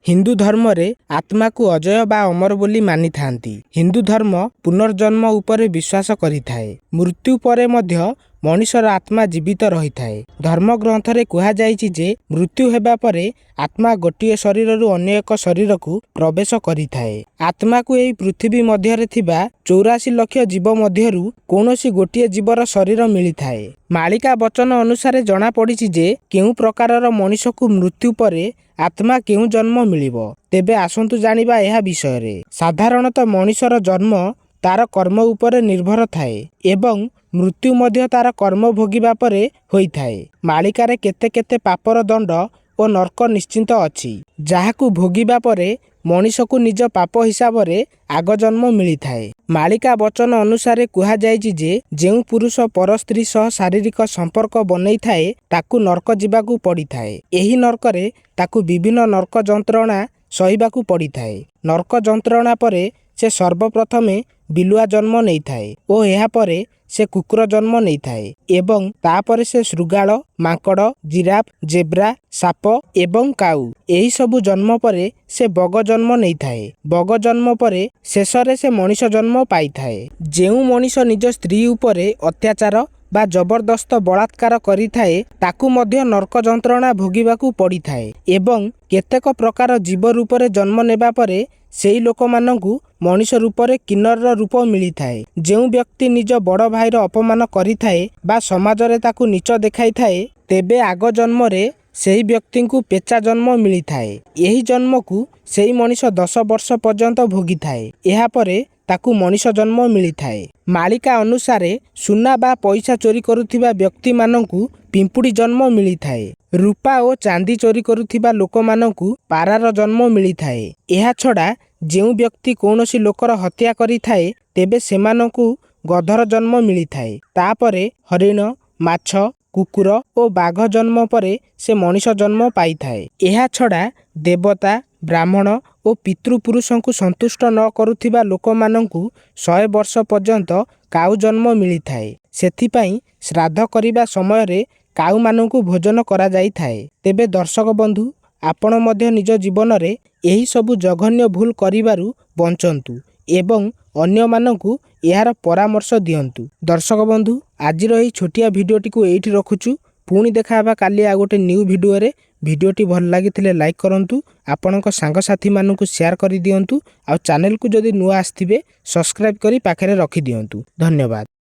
ହିନ୍ଦୁ ଧର୍ମରେ ଆତ୍ମାକୁ ଅଜୟ ବା ଅମର ବୋଲି ମାନିଥାନ୍ତି। ହିନ୍ଦୁ ଧର୍ମ ପୁନର୍ଜନ୍ମ ଉପରେ ବିଶ୍ୱାସ କରିଥାଏ। ମୃତ୍ୟୁ ପରେ ମଧ୍ୟ ମଣିଷର ଆତ୍ମା ଜୀବିତ ରହିଥାଏ। ଧର୍ମଗ୍ରନ୍ଥରେ କୁହାଯାଇଛି ଯେ ମୃତ୍ୟୁ ହେବା ପରେ ଆତ୍ମା ଗୋଟିଏ ଶରୀରରୁ ଅନ୍ୟ ଏକ ଶରୀରକୁ ପ୍ରବେଶ କରିଥାଏ। ଆତ୍ମାକୁ ଏହି ପୃଥିବୀ ମଧ୍ୟରେ ଥିବା 84 ଲକ୍ଷ ଜୀବ ମଧ୍ୟରୁ କୌଣସି ଗୋଟିଏ ଜୀବର ଶରୀର ମିଳିଥାଏ। ମାଳିକା ବଚନ ଅନୁସାରେ ଜଣାପଡ଼ିଛି ଯେ କେଉଁ ପ୍ରକାରର ମଣିଷକୁ ମୃତ୍ୟୁ ପରେ ଆତ୍ମା କେଉଁ ଜନ୍ମ ମିଳିବ। ତେବେ ଆସନ୍ତୁ ଜାଣିବା ଏହା ବିଷୟରେ। ସାଧାରଣତଃ ମଣିଷର ଜନ୍ମ ତାର କର୍ମ ଉପରେ ନିର୍ଭର ଥାଏ ଏବଂ ମୃତ୍ୟୁ ମଧ୍ୟ ତାର କର୍ମ ଭୋଗିବା ପରେ ହୋଇଥାଏ। ମାଳିକାରେ କେତେ କେତେ ପାପର ଦଣ୍ଡ ଓ ନର୍କ ନିଶ୍ଚିତ ଅଛି, ଯାହାକୁ ଭୋଗିବା ପରେ ମଣିଷକୁ ନିଜ ପାପ ହିସାବରେ ଆଗ ଜନ୍ମ ମିଳିଥାଏ। ମାଳିକା ବଚନ ଅନୁସାରେ କୁହାଯାଇଛି ଯେ ଯେଉଁ ପୁରୁଷ ପର ସ୍ତ୍ରୀ ସହ ଶାରୀରିକ ସମ୍ପର୍କ ବନେଇଥାଏ, ତାକୁ ନର୍କ ଯିବାକୁ ପଡ଼ିଥାଏ। ଏହି ନର୍କରେ ତାକୁ ବିଭିନ୍ନ ନର୍କ ଯନ୍ତ୍ରଣା ସହିବାକୁ ପଡ଼ିଥାଏ। ନର୍କ ଯନ୍ତ୍ରଣା ପରେ ସେ ସର୍ବପ୍ରଥମେ ବିଲୁଆ ଜନ୍ମ ନେଇଥାଏ ଓ ଏହାପରେ ସେ କୁକୁର ଜନ୍ମ ନେଇଥାଏ ଏବଂ ତାପରେ ସେ ଶୃଗାଳ, ମାଙ୍କଡ଼, ଜିରାଫ, ଜେବ୍ରା, ସାପ ଏବଂ କାଉ ଏହିସବୁ ଜନ୍ମ ପରେ ସେ ବଗ ଜନ୍ମ ନେଇଥାଏ। ବଗ ଜନ୍ମ ପରେ ଶେଷରେ ସେ ମଣିଷ ଜନ୍ମ ପାଇଥାଏ। ଯେଉଁ ମଣିଷ ନିଜ ସ୍ତ୍ରୀ ଉପରେ ଅତ୍ୟାଚାର ବା ଜବରଦସ୍ତ ବଳାତ୍କାର କରିଥାଏ, ତାକୁ ମଧ୍ୟ ନର୍କ ଯନ୍ତ୍ରଣା ଭୋଗିବାକୁ ପଡ଼ିଥାଏ ଏବଂ କେତେକ ପ୍ରକାର ଜୀବ ରୂପରେ ଜନ୍ମ ନେବା ପରେ ସେହି ଲୋକମାନଙ୍କୁ ମଣିଷ ରୂପରେ କିନ୍ନର ରୂପ ମିଳିଥାଏ। ଯେଉଁ ବ୍ୟକ୍ତି ନିଜ ବଡ଼ ଭାଇର ଅପମାନ କରିଥାଏ ବା ସମାଜରେ ତାକୁ ନୀଚ ଦେଖାଇଥାଏ, ତେବେ ଆଗ ଜନ୍ମରେ ସେହି ବ୍ୟକ୍ତିଙ୍କୁ ପେଚା ଜନ୍ମ ମିଳିଥାଏ। ଏହି ଜନ୍ମକୁ ସେହି ମଣିଷ 10 ବର୍ଷ ପର୍ଯ୍ୟନ୍ତ ଭୋଗିଥାଏ। ଏହାପରେ ତାକୁ ମଣିଷ ଜନ୍ମ ମିଳିଥାଏ। ମାଳିକା ଅନୁସାରେ ସୁନା ବା ପଇସା ଚୋରି କରୁଥିବା ବ୍ୟକ୍ତିମାନଙ୍କୁ ପିମ୍ପୁଡ଼ି ଜନ୍ମ ମିଳିଥାଏ। ରୂପା ଓ ଚାନ୍ଦି ଚୋରି କରୁଥିବା ଲୋକମାନଙ୍କୁ ପାରାର ଜନ୍ମ ମିଳିଥାଏ। ଏହା ଛଡ଼ା ଯେଉଁ ବ୍ୟକ୍ତି କୌଣସି ଲୋକର ହତ୍ୟା କରିଥାଏ, ତେବେ ସେମାନଙ୍କୁ ଗଧର ଜନ୍ମ ମିଳିଥାଏ। ତାପରେ ହରିଣ, ମାଛ, କୁକୁର ଓ ବାଘ ଜନ୍ମ ପରେ ସେ ମଣିଷ ଜନ୍ମ ପାଇଥାଏ। ଏହା ଛଡ଼ା ଦେବତା, ବ୍ରାହ୍ମଣ ଓ ପିତୃପୁରୁଷଙ୍କୁ ସନ୍ତୁଷ୍ଟ ନ କରୁଥିବା ଲୋକମାନଙ୍କୁ 100 ବର୍ଷ ପର୍ଯ୍ୟନ୍ତ କାଉ ଜନ୍ମ ମିଳିଥାଏ। ସେଥିପାଇଁ ଶ୍ରାଦ୍ଧ କରିବା ସମୟରେ କାଉମାନଙ୍କୁ ଭୋଜନ କରାଯାଇଥାଏ। ତେବେ ଦର୍ଶକ ବନ୍ଧୁ, ଆପଣ ମଧ୍ୟ ନିଜ ଜୀବନରେ ଏହି ସବୁ ଜଘନ୍ୟ ଭୁଲ କରିବାରୁ ବଞ୍ଚନ୍ତୁ ଏବଂ ଅନ୍ୟମାନଙ୍କୁ ଏହାର ପରାମର୍ଶ ଦିଅନ୍ତୁ। ଦର୍ଶକ ବନ୍ଧୁ, ଆଜିର ଏହି ଛୋଟିଆ ଭିଡ଼ିଓଟିକୁ ଏଇଠି ରଖୁଛୁ। ପୁଣି ଦେଖା ହେବା କାଲି ଆଉ ଗୋଟେ ନ୍ୟୁ ଭିଡ଼ିଓରେ। ଭିଡ଼ିଓଟି ଭଲ ଲାଗିଥିଲେ ଲାଇକ୍ କରନ୍ତୁ, ଆପଣଙ୍କ ସାଙ୍ଗସାଥିମାନଙ୍କୁ ସେୟାର କରିଦିଅନ୍ତୁ ଆଉ ଚ୍ୟାନେଲକୁ ଯଦି ନୂଆ ଆସିଥିବେ, ସବସ୍କ୍ରାଇବ୍ କରି ପାଖରେ ରଖିଦିଅନ୍ତୁ। ଧନ୍ୟବାଦ।